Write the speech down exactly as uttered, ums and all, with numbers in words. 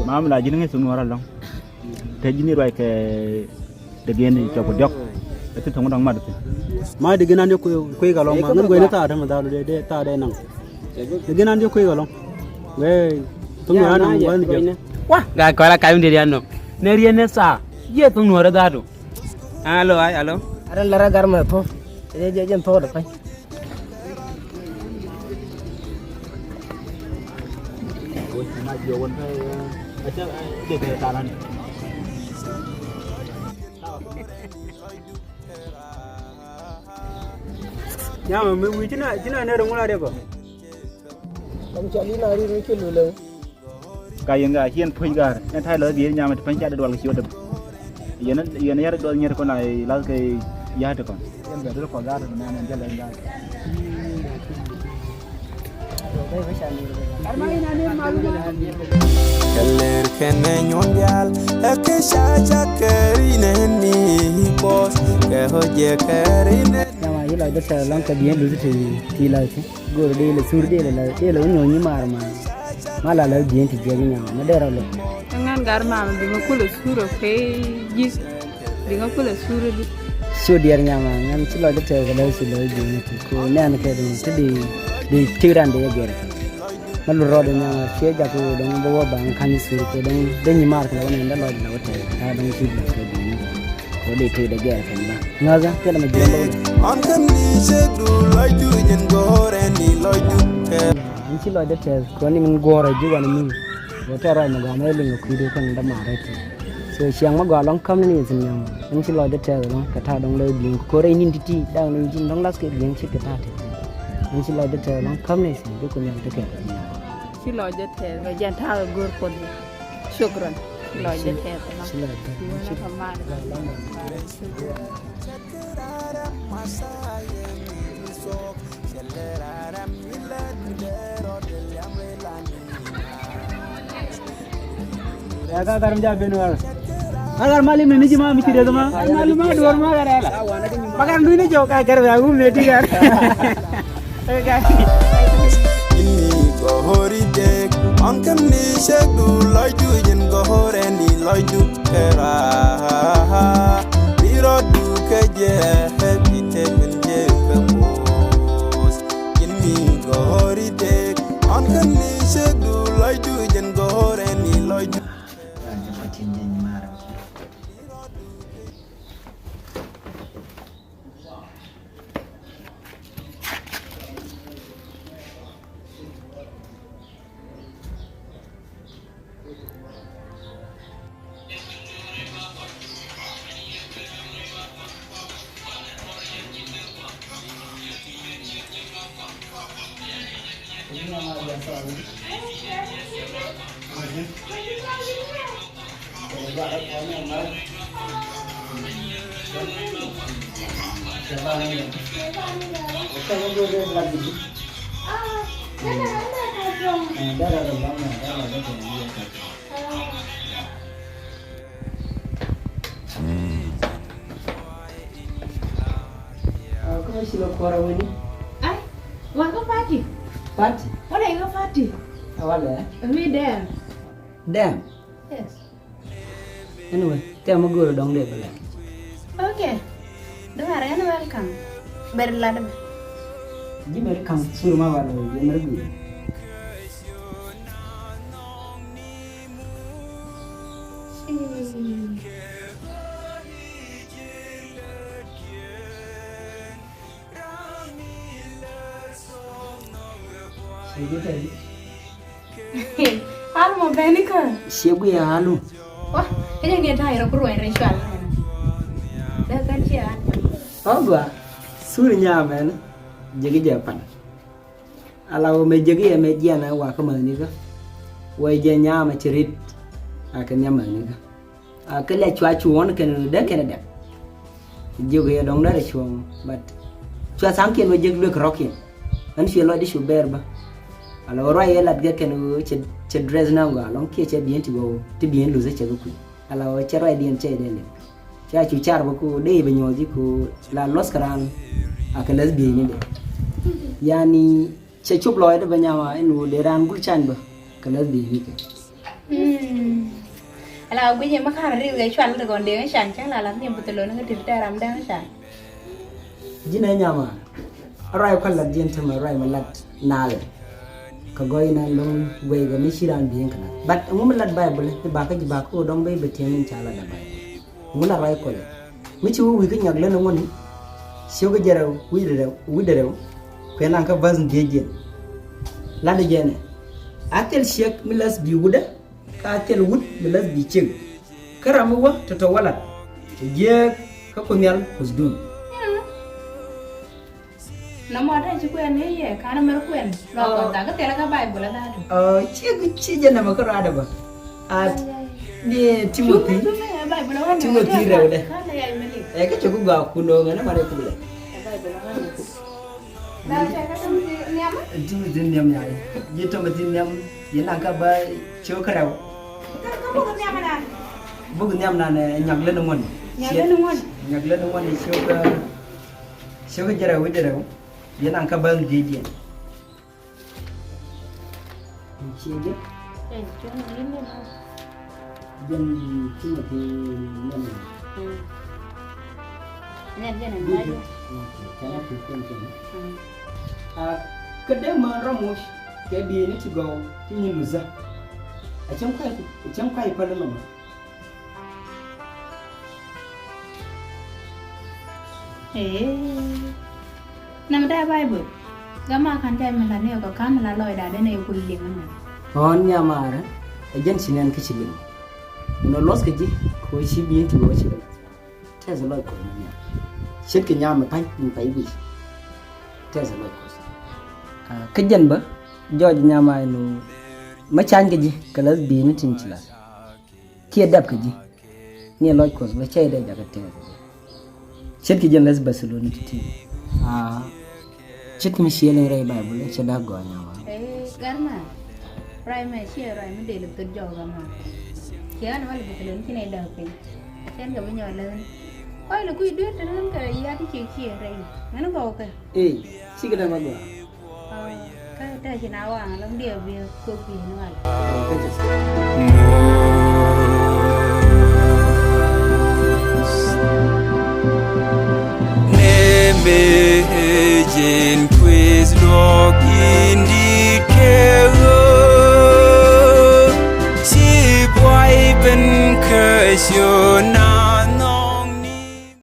Mam la ji̱n ŋi̱ thok Nuɔ̱ɔ̱r alɔ̱ŋ. Te ji̱n i̱ ruac kɛ dee gɛn i̱ cɔp kɛ diɔ̱k. Ɛ ti thok dɔ̱ŋ mat thi̱n. Ma dee gɛn an i̱ kui̱, kui̱ kɛ lɔ̱ŋ ma ŋän guɛy ni thaat ɛmɛ dhalu dee, dee thaat dee naŋ. Dee gɛn an i̱ kui̱ kɛ lɔ̱ŋ. Wee thok Nuɔ̱ɔ̱r an naŋ gua̱n ni jɛ. Wa ga kɔla kayun dee rian nɔ. Ne rian ne thaat. Jiɛ thok Nuɔ̱ɔ̱r dhalu. Alo, ay, alo. Aran lara gar mɛ thok. Jɛ, jɛ, jɛ thok dee pay. Nyama mi wi̱i̱ ci na, ci na nɛr ŋun a dee bä. Kam cɔl in a rir mi ci lulɛ. Ka yɛn ka hiɛn puc gar ɛn ta̱y lɔ bier nyam ti pɛn ca de dual ki ci wä dep. Yɛn, yɛn yar dual nyer kɔn a lath kɛ ya̱t kɔn. Yɛn bɛ dul kɔ gar nɛ nɛ jɛl ɛn gar. Kɛ lɛr kɛnɛ nyuɔn diaal ɛ kɛ ca ca kɛɛri nɛ ni kuɔth kɛ ɣöö jɛ kɛɛri nɛ. Nyama yi lɔcdä tɛth lɔ̱ŋ kɛ bi̱i̱n luthi ti, ti lɔc ti. Go̱o̱r dee lɛ thur dee lɛ, dee lɛ wä nyuɔ̱ny nyimaar ma. Ma la lɛ bi̱i̱n ti jiɛk nyama ma dee rɔ lɛ. Ŋän gar mam bi ŋä kulɛ thur ɛ kuey ji̱. Bi ŋä kulɛ thur di. Cu diɛɛr nyama ŋän ci lɔcdä tɛth kɛ lɛ ci lɛ bi̱i̱n ti. Ko nɛn kɛ dun ti di, di ti ran dee gɛr kɛ. Ma lut rɔɔdɛ nyama ciɛ jak wee dɔŋ bä wä ba ŋä ka̱n thur kɛ dɔŋ dee nyimaar kɛ lɛ wä nɛn dee lɔcdä lɛ wä tɛth. Ka dɔŋ ci lɛ kɛ bi̱i̱n. Ko dee tëëdɛ gɛɛr kɛn ba ŋäthä thilɛ ma jiɛn ba wä. Ɔn kä ni cek du lɔcdu jɛn go̱o̱rɛ ni lɔcdu kɛ. Ɛn ci lɔcdä tɛth kɔn ni min guɔ̱ɔ̱rɛ ji̱ wanɛ mi. Wä tɛr ruac ma gɔaa mɛ liŋ kɛ kui̱du kɛn dämaarɛ ti. So ciaŋ ma gɔaa lɔŋ käm ni ni thi̱n nyam. Ɛn ci lɔcdä tɛth lɔŋ kɛ ta̱a̱ dɔŋ lɛ bi̱i̱ŋ kɛ ko̱rɛ inin ti̱ti̱ da̱ŋ ni ji̱n dɔŋ lath kɛ bi̱i̱ŋ ci kɛ ta̱a̱ ti. Ɛn ci lɔcdä tɛth lɔŋ käm ni thi̱n bi kun yam tekɛ. Ci lɔcdä tɛth kɛ jɛn ta̱a̱ kɛ go̱o̱r kuɔth. Shukran. Lɔcdä tɛth lɔŋ. Ci lɔcdä. Ci wänä kɛ mal. Ya ka karam ja ben wal. Agar mali meni jima mi cire zama. Mali ma duwar ma gara la. Bakar duni jo ka gar ya gum ne ti gar. Ini gohori dek, ɔn kä ni cek du lɔcdu jɛn gohorɛ ni lɔcdu kɛ raha. Bi rɔɔdu kɛ jɛ, bi te min jɛ kɛ boss. Ini gohori dek, ɔn kä ni cek du lɔcdu jɛn gohorɛ ni lɔcdu. Kä ci lɔ kuɔrɛ wini. Ai, wakä party. Party? Walɛ ikä party. Awalɛ. Mi dɛm. Dɛm? Yes. Anyway, tɛm mi go̱o̱r dɔŋ dee bɛ lɛ. Okay. Dɔŋ arɛ ɛn welcome. Bɛr lat bɛ. Ji̱ mɛri kaŋ sur ma walɛ ji̱ mɛri gui. Hal mɔ bɛni kä. Cie gui hal mɔ. Wa, kɛ jɛ ŋiɛ ta̱a̱ yɛrɛ ku ruɛn rɛ cual. Dee kɛn cie hal. Ɔ gua, sur nyamɛn, jɛ ki jɛ pan. Ala wä mɛ jek yɛ mɛ jiɛn ɛ wakä mäthnikä. Wä jɛ nyamɛ ci rit a kɛ nhiam mäthnikä. A kɛ lɛ cua cuɔ̱ɔ̱n kɛn dee kɛn dɛ. Jiök yɛ dɔ̱ŋ dee rɛ cuɔ̱ɔ̱ŋ, but cua tha̱a̱ŋkiɛn wä jek luek rɔ̱kiɛn. Ɣän cuɛ lɔcdä cu bɛɛr bä. Ala wä ruac yɛ lat gɛ kɛn ɣöö cɛ, cɛ dress na gɔaa lɔ̱ŋ kiɛ cɛ bi̱i̱n ti gɔw ti bi̱i̱n luth cɛ kɛ kui̱. Ala wä cɛ ruacdiɛn cɛ dee lek. Ca cu car bä ku dee bɛ nyuɔth ji̱ ku la luɔth kɛ raan a kɛ läth bieyni dee. Yani cɛ cop lɔcdä bä nyama in wu dee raan gul can bä kɛ läth bieyni kɛ. Ala guic yɛ mi ka̱r ri̱th kɛ cual ti gɔn dee ŋä can cäŋ la la ni bi thilon ŋä tir tɛɛr ram dee ŋä can. Ji̱n ɛ nyama. Ruac kual lat ji̱n tämɛ ruac mi lat naalɛ. Kɛ gɔy nan dɔ̱ŋ guey kɛ mi ci ran bi̱i̱n kɛ lat. But ŋu mi lat Baibul i̱ ba kä ji̱ ba kä dɔ̱ŋ ben bɛ tiɛŋ in ca lat ɛ Baibul. Ŋu la ruac kual i̱ mi ci wä wi̱i̱ kä nyak län ŋuɔ̱ni. Ciök kä jɛ rɛw wi̱cdɛ rɛw wi̱cdɛ rɛw. Kuɛ nan kä bäth ni dhiec jiɛn. Lat ɛ jɛn ɛ a thil ciek mi läth bi̱i̱ wutdä. Ka thil wut mi läth bi̱i̱ ciek. Kä ram mi wä tɔ̱tɔ̱ walat. Tɔ jiääk kä Kuoth Nhial Kuothdun. Nɔmɔ te ci kuɛn ni yɛ kan mɛr kuɛn. Lɔ kɔn thakä thilɛ kä Baibul a dhatu. Ɔ ciek ci jɛ nɛmɛ kä ruaadɛ bä. A ni Timothy. Timothy rɛwdɛ. Ɛ kä cɛ ku gɔaa kun ŋɛ nɛ ma rɛ kulɛ. Timothy nhiam ya. Ji̱ Timothy nhiam yɛ naŋ kä bä ciök kä rɛw. Buk nhiam nan ɛ nyak län ŋuɔ̱n. Nyak län ŋuɔ̱n. Nyak län ŋuɔ̱n ciök kä ciök kä jɛ rɛw wi̱cdɛ rɛw. Yɛ naŋ kä bä dhiec jiɛn. Ciɛ jɛ. Jɛn Timothy nhiam ya. Nɛ jɛn ɛ nɛ jɛ. Kɛn a kui̱ kuɛn kɛn. A kä dee män rɔm muc kɛ bi̱i̱ni ti gɔw ti nyin luthä. A cäŋ kuay a cäŋ kuay päl lɔmɔ. Ee. Nɛmɛ dee Baibul. Gama kan jay mi la ni kɔ kam la lɔcda dee nɛ kul liŋ mɛ. Ɣɔn nyamaarä ɛ jɛn ci nɛn kä ci liŋ. Nɔ luɔth kɛ ji̱ kɛ ɣöö ci bi̱i̱n ti ɣöö ci liŋ. Tɛth lɔc Kuɔth mi nhiam. Ce̱tkɛ nyam mi pa̱ny mi pa̱ny wi̱c. Tɛth lɔc Kuɔth. Kä jɛn bä jɔɔc nyam a ɛn ɣöö mi cany kɛ ji̱ kɛ läth bi̱i̱ni tin ci la̱th. Kiɛ dap kɛ ji̱ ni lɔc Kuɔth bä cɛ dee jakä tɛth kɛ ji̱. Ce̱tkɛ jɛn läth Barcelona ti̱ti̱. Ce̱tkɛ mi ciël in rɛy Baibul cɛ dak gɔaa nyam a. Ɛ garma. Ruac mɛ ciɛ ruac mi del thot jɔk ama. Ciɛ ɣän wal bi thilon ci nɛ däk piny. Cɛn kɛ mi nyɔk lät ni kɔc lɛ kui̱ duer tɛn ɣän kɛ yat ci ciɛ rɛy ŋän gɔw kɛ. Ee cikɛ däk ma gɔaa. Kä tɛ ci na waŋ lɔŋ diɛ bi kok bi ni wal. Nɛ mëë jɛn kueth luɔk in di̱t kɛ ɣöö ci buay ben kä ciön.